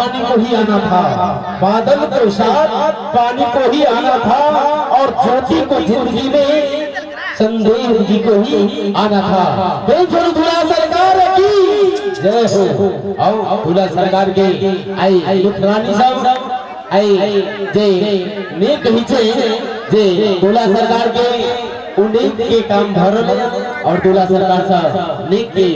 पानी को ही आना था, बादल को साथ पानी को ही आना था, और ज्योति को जिंदगी में संदेव जी को ही आना था। बेजोड़ दूल्हा सरकार की जय हो। आओ दूल्हा सरकार के आई लुथरानी साहब आई जे नेक ही छे जे दूल्हा सरकार के उ नेक के काम भरल और दूल्हा सरकार साहब नेक के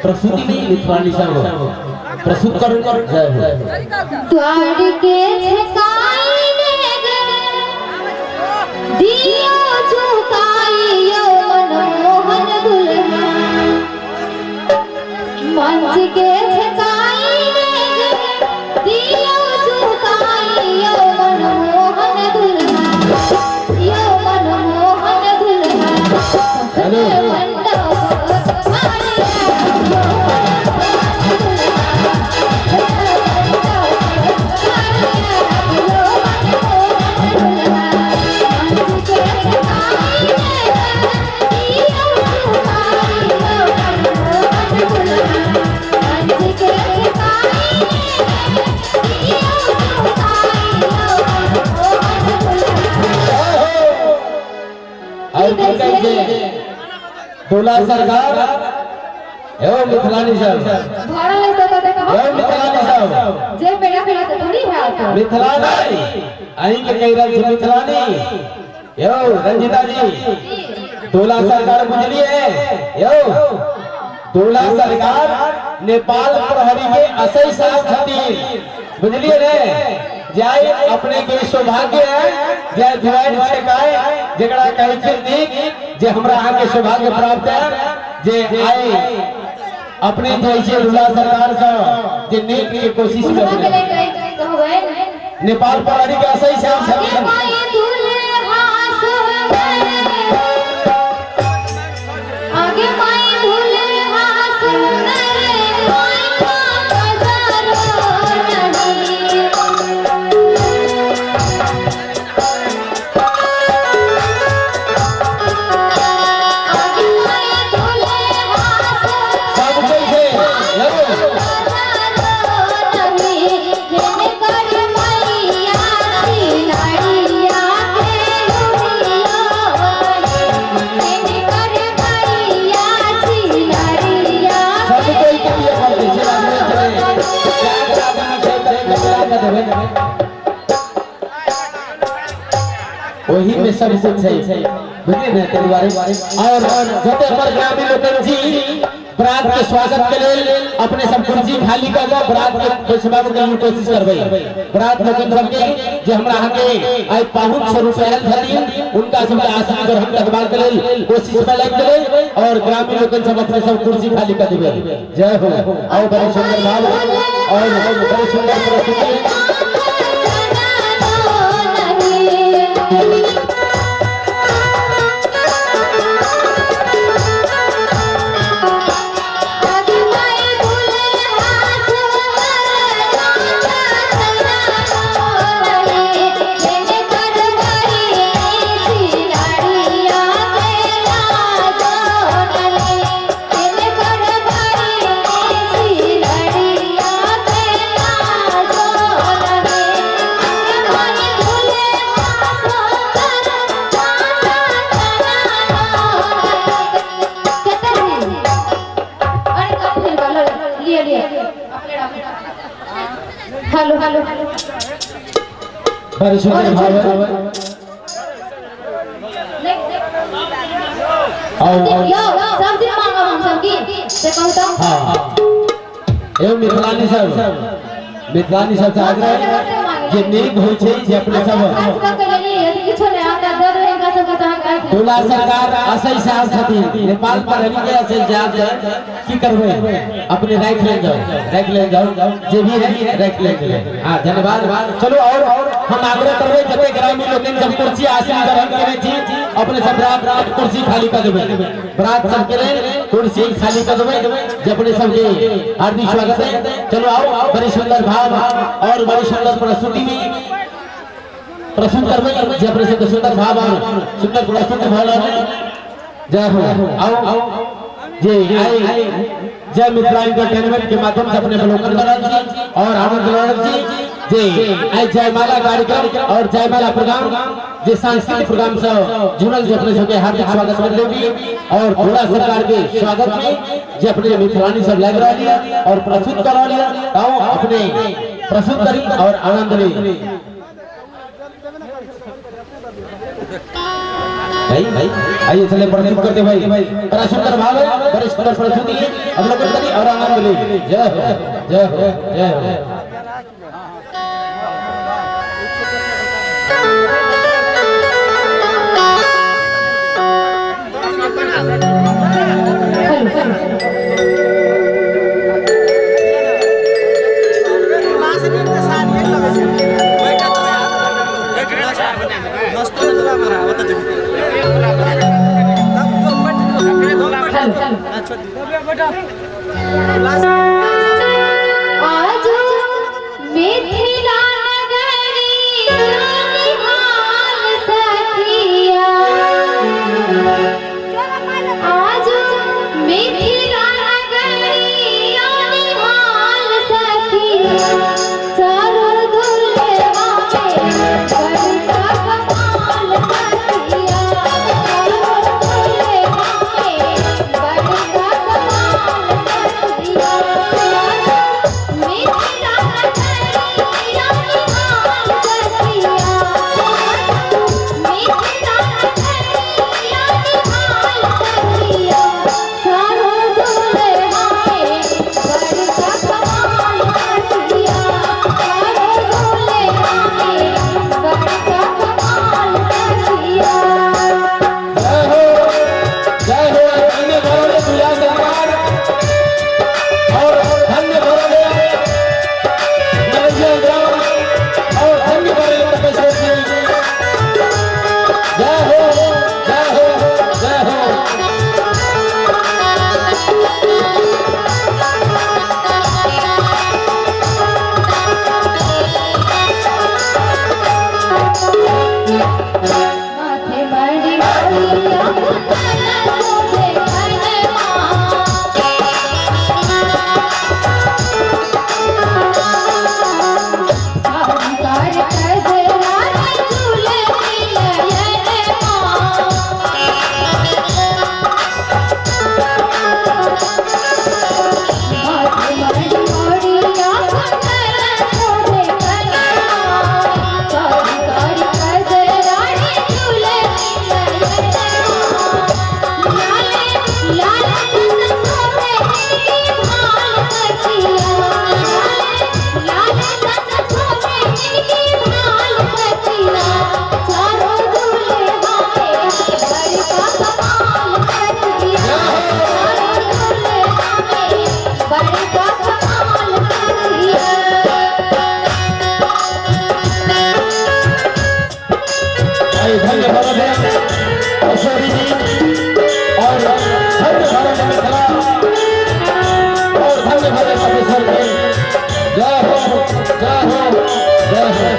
प्रस्तुति में लुथरानी साहब प्रस्तुत कर जय हो। द्वार के छकाई दियो झुकाइयो मनमोहन दुल्हा, मंच के छकाई दियो झुकाइयो मनमोहन दुल्हा, यो मनमोहन दुल्हा। हेलो। और की कहै छै दूल्हा सरकार एवं मिथिलानी साहब, एवं मिथिलानी साहब जे पेड़ा पेड़ा से थोड़ी है मिथिलानी अहीं के कहि रहल छी मिथिलानी। यौ रंजिता जी दूल्हा सरकार बुझलिए, यौ दूल्हा सरकार नेपाल प्रहरी के असई साहब छथिन, बुझलिए ने। जाय अपने के सौभाग्य है जय जुआन छेकाय जकरा कहै छै नीक जे हमरा अहाँ के सौभाग्य प्राप्त है जे आइ अपने जैसे दूल्हा सरकार से जे नीक के कोशिश करबै। नेपाल प्रहरी के असई साहब छथिन। आगे माई दुल्हा सुंदर माई पधारो नहीं। आगे माई दुल्हा सब कोई छै यौ पधारो नहीं। कर मैया नाड़िया के लुइयो नहीं। कर मैया नाड़िया सब कोई के लिए पड़ते छै आदमी छै चार आदमी छै त कपड़ा के देबै ओही में सब कुछ छै, बुझलिए ने। ताहि दुआरे और जते पर ग्रामीण लोकनि छी बरात के स्वागत के लेल अपने सब कुर्सी खाली कऽ के बरात के बैसबाक के लेल कोशिश करबै। बरात लोकनि सबके जे हमरा अहाँ के आइ पाहुन स्वरूप आयल छथिन उनका सबके आसन ग्रहण करबाक के लेल कोशिश में लागि गेलै और ग्रामीण लोकनि सब अपने सब कुर्सी खाली कऽ देबै। जय हो। और बड़ी सुंदर भाव और बड़ी सुंदर प्रस्तुति। नहीं। आगे माई दुल्हा सुंदर नहीं। कर नाड़िया के लाजो नहीं। कर नाड़िया के लाजो नहीं। माई दुल्हा सुंदर अरे कब फिर बोलो लिए लिए हेलो हेलो। बड़ी सुंदर भाव और यो सब दिन मांगब हम सब की से कहू तो। हाँ एवं मिथिलानी सब, मिथिलानी सब से आग्रह जे नीक होइ छै जे अपने सब खर्च कऽ के लेली यदि किछो नहि आता दऽ देबै हिनका सबके तऽ हम राखि लेब। दूल्हा सरकार असई साहब छथिन, नेपाल प्रहरी के असई साहब छै, की करबै अपने राखि लेल जाओ, राखि लेल जाओ, जे भी है राखि लेल जाओ। हाँ धन्यवाद। चलो और हम आग्रह करबै जते ग्रामीण लोकनि सब कुर्सी आसन ग्रहण केने छी अपने सब बरात कुर्सी खाली कऽ देबै, बरात सबके लेल कुर्सी खाली कऽ देबै जे अपने सबके हार्दिक स्वागत है। चलो आओ बड़ी सुंदर भाव और बड़ी सुंदर प्रस्तुति में प्रस्तुत करबै जे अपने सबके सुंदर भाव और सुंदर प्रस्तुति भऽ रहल है। जय हो। आओ जे आई जय मिथिला एंटरटेनमेंट के माध्यम से अपने अवलोकन कर रहल छी और आनंद ल रहल छी जे आइ जयमाला कार्यक्रम और जयमाला प्रोग्राम जे सांस्कृतिक प्रोग्राम से जुड़ल जे अपने सबके हार्दिक स्वागत कर लेबी और पूरा सरकार के स्वागत में जे अपने मिथिलानी सब लागि रहल ये और प्रस्तुत कर रहल ये ताओ अपने प्रस्तुत करी और आनंद ली। भाई भाई आइए चले प्रस्तुत करते भाई, बड़ा सुंदर भाव है, बड़ी सुंदर प्रस्तुति है, अवलोकन करी और आनंद ली। जय हो जय हो जय हो। आज मिथिला नगरी निहाल सखिया, आज मिथिला नगरी निहाल सखिया, चारों दुल्हा में बड़का कमाल सखिया, चारों दुल्हा में बड़का कमाल सखिया, मिथिला नगरी निहाल सखिया, मिथिला नगरी निहाल सखिया, चारों दुल्हा में बड़का कमाल सखिया, चारों दुल्हा में बड़का कमाल सखिया। जय हो जय हो। धन्य भरले दुआ सरकार और धन्य भरले नवैया ग्राम और धन्य भरले तपेश्वर जी। जय हो जय हो जय हो। माथे बड़ी बड़िया कुंदन शोभे कनमा, सावकार कजरा रे झूले नयनमा, माथे बड़ी बड़िया कुंदन शोभे कनमा, सावकार कजरा रे झूले नयनमा, लाल लाल चंदन शोभे इनकी भाल सखिया, लाल चंदन शोभे इनकी भाल सखिया, चारों दुल्हा में बड़का कमाल सखिया, चारों दुल्हा में बड़का कमाल सखिया। भाई धन्य भरले किशोरी जी और धन्य भरले मिथिला और धन्य भरले तपेश्वर जी। जय हो जय हो जय हो।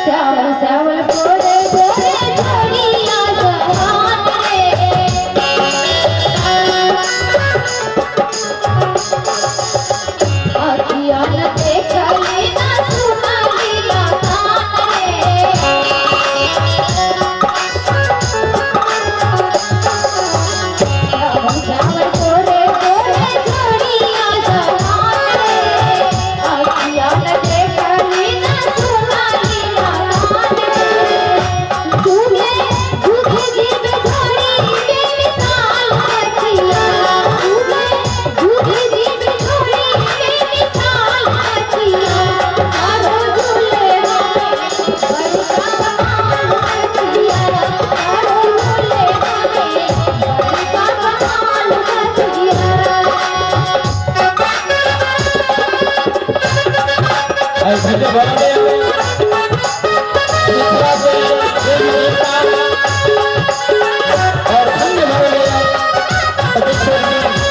श्यावल श्यावल गोरे गोरे छोड़िया जवान रे, अखिया न देखली न सुनली न कान रे, श्यावल श्यावल गोरे गोरे छोड़िया जवान रे, अखिया न देखली न सुनली न कान रे, झूठे झूठे जीव झोड़ी बेमिसाल सखिया, झूठे झूठे जीव झोड़ी बेमिसाल सखिया, चारों झूले में बड़का कमाल सखिया, चारों झूले में बड़का कमाल सखिया। भाई धन्य भरले मिथिला के देवी देवता और धन्य भरले तपेश्वर जी।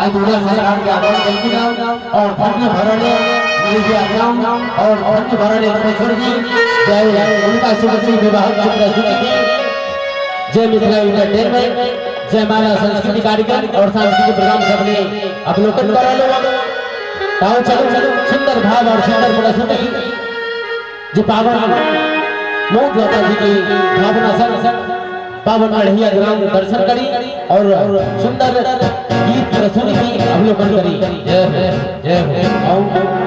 दूल्हा सरकार के आगमन कलखिन और धन्य भरले मिलिया ग्राम और धन्य भरले रमेश्वर जी जय उनका शुभ श्री विवाह की प्रस्तुति की। जय मिथिला एंटरटेनमेंट, जय माला संस्कृति कार्यक्रम और सांस्कृतिक प्रोग्राम सबने अवलोकन करा लो। ताऊ चलो सुंदर भाव और सुंदर प्रस्तुति जो पावन मोह माता जी की भावना संग पावन अढ़िया ग्राम दर्शन करी और सुंदर गीत प्रस्तुति की अवलोकन करी। जय हो, जय हो। आओ।